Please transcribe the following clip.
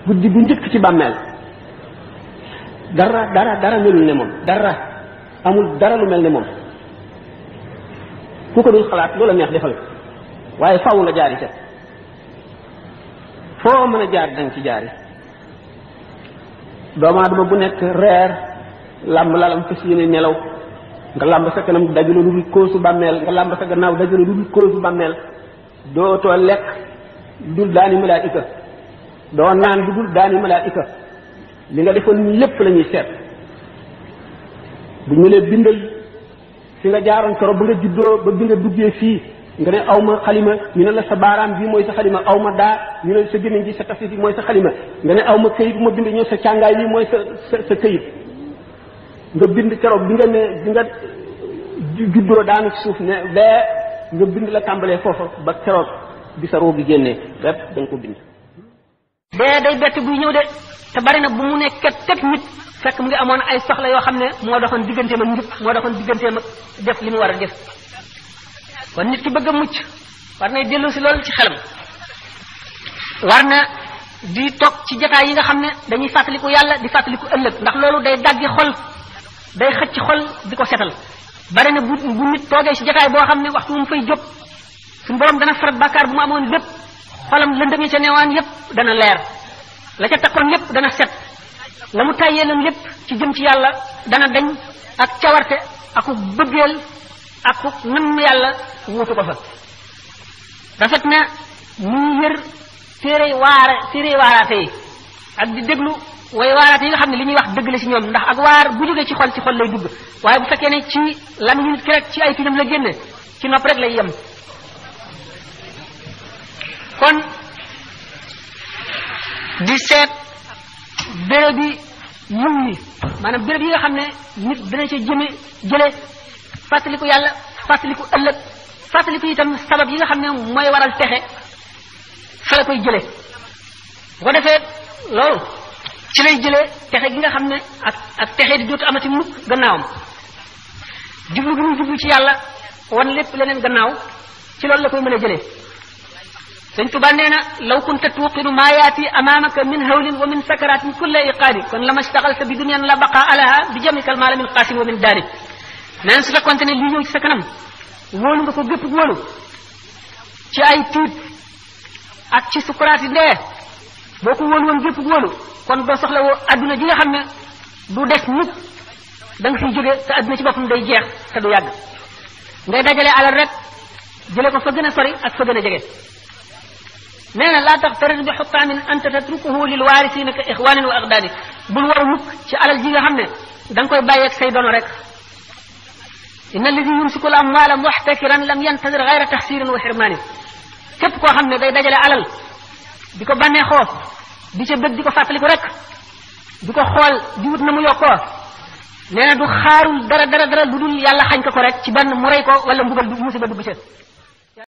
guddi bu njëkk ci bàmmeel dara melul ne moom dara amul dara lu mel ne moom ku ko dul xalaat loola neex defal waaye faaw nga jaari ca foo mën a jaar danga ci jaari doomu aadama bu nekk reer làmb lalam fas yéene nelaw nga làmb sa kanam dajale lu dul kóosu bàmmeel nga làmb sa gannaaw dajale lu dul kóosu bàmmeel dootoo lekk dul daani malaayika doo naan du dul daani malaayika li nga defoon lépp la ñuy seet bu ñu lee bindal fi nga jaaroon koro ba nga juddoo ba bi nga duggee fii nga ne aw ma xalima ñu ne la sa baaraam bii mooy sa xalima aw ma daa ñu ne sa gémmiñ gi sa tafsir bi mooy sa xalima nga ne aw ma këyit bu ma bind ñëw sa càngaay bi mooy sa këyit nga bind keroog bi nga juddoo daanu ci suuf ne bee nga bind la tàmbalee foofa ba keroog bi sa roo bi génnee bépp da nga ko bind dee day bett buy ñëw de te bari na bu mu nekk ket nit fekk mu ngi amoon ay soxla yoo xam ne moo doxoon digganteem ak njub moo doxoon digganteem ak def li mu war a def kon nit ki bëgg a mucc war nay dellu si loolu ci xelam war na di toog ci jotaay yi nga xam ne dañuy fàttaliku yàlla di fàttaliku ëllëg ndax loolu day daggi xol day xëcc xol di ko setal bari na bu nit toogee ci jotaay boo xam ne waxtu mu fay jóg suñu borom dana farat bàkkaar bu mu amoon lépp xolam lëndëm yi ca neewaan yépp dana leer la ca takkoon lépp dana set la mu tàyyeelam lépp ci jëm ci yàlla dana dañ ak cawarte aku bëggeel aku nam yàlla wuutu ko fa rafet na muy yër téere waaraate yi ak di déglu way waaraate yi nga xam ne li ñuy wax dëgg la ci ñoom ndax ak waar bu jógee ci xol lay dugg waaye bu fekkee ne ci lamiñu nit ki rek ci ay tuñam la génne ci nopp rek lay yem kon di seet béréb yi yiw yi maanaam béréb yi nga xam ne nit dina ca jële fàttaliku yàlla fàttaliku ëllëg fàttaliku itam sabab yi nga xam ne mooy waral texe fa la koy jële bu ko defee loolu ci lay jëlee texe gi nga xam ne ak texe di dootu amati mukk gannaawam jublu gi muy jublu ci yàlla wan lépp leneen gannaaw ci loolu la koy mën a jëlee sëñ Tuba nee na law kunta tuqinu maa yaati amaamaka min hawlin wa min sakaratin kulla iqaadi kon lama staxalta bi dunyan la baqa alaha bi jamikal maala min qaasin wa min daari nee na su fekkonte ne lii ñëw ci sa kanam wóolu nga ko gépp wóolu ci ay tiit ak ci sukuraati ndee boo ko wóolu woon gépp wóolu kon doo soxla woo adduna ji nga xam ne du des mukk da nga fiy jóge te adduna ci boppam day jeex te du yàgg ngay dajale alal rek jële ko fa gën a sori ak fa gën a jege nee na laa tax tarid bi xuttaamin anta tatrukuhu lil waarisiina ka ixwaanin wa aqdaani bul waru mukk ci alal ji nga xam ne da nga koy bàyyeeg say dono rek inna alladi yumsiku al amwaala muxtakiran lam yantadir gayra taxsirin wa xirmaanin képp koo xam ne day dajale alal di ko bànneexoo di ca bëgg di ko fàttaliku rek di ko xool di wut na mu yokkoo nee na du xaarul dara lu dul yàlla xañ ko rek ci benn mu rey ko wala mbugal musiba dugg ca